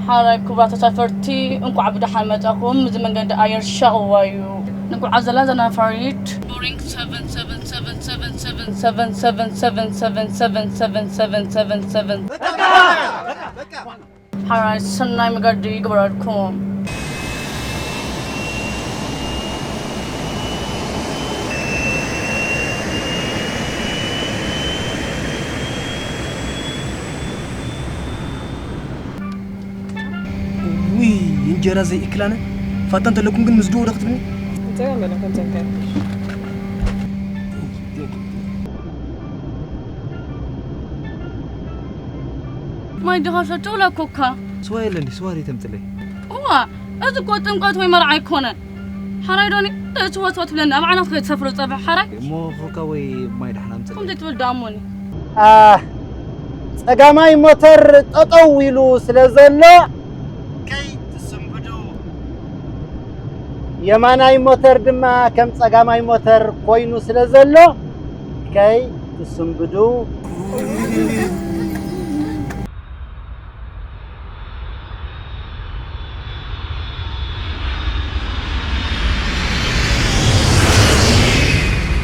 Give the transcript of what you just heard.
ሓራይ ክቡራት ተሳፈርቲ፣ እንኳዕ ብደሓን መጻኹም። እዚ መንገዲ ኣየር ሻቕዋ እዩ። ንጉዓዝ ዘለና ነፋሪት ቦሪንግ ሰቨን ሰቨን ሰቨን ሰቨን ሰቨን ሰቨን ሰቨን ሰቨን ሰቨን ሰቨን ሰቨን ሰቨን ሰቨን ሰቨን ሰቨን። ሓራይ ሰናይ መገዲ ይግበረልኩም። ውይ፣ እንጀራ ዘይእክላነ ፋታ እንተለኩም ግን ምስ ድዎ ዶ ክትብልኒ? እንታይ በለ ከምዘንታይ ማይ ድኻ ሸቶ ወላ ኮካ? ስዋ የለ እንዲ ስዋ ደይ ተምፅለይ? እዋ፣ እዚ እኮ ጥምቀት ወይ መርዓ ኣይኮነን። ሓራይ ዶኒ፣ እቲ ወትወት ብለኒ ኣብ ዓና ከይትሰፍሮ ፀብሕ ሓራይ። እሞ ኮካ ወይ ማይ ዳሕና ምፅለይ? ከምዚ ትብል ደኣሞኒ። ጸጋማይ ሞተር ጠጠው ኢሉ ስለ ዘሎ ከይትስንብዱ፣ የማናይ ሞተር ድማ ከም ጸጋማይ ሞተር ኮይኑ ስለ ዘሎ ከይትስንብዱ።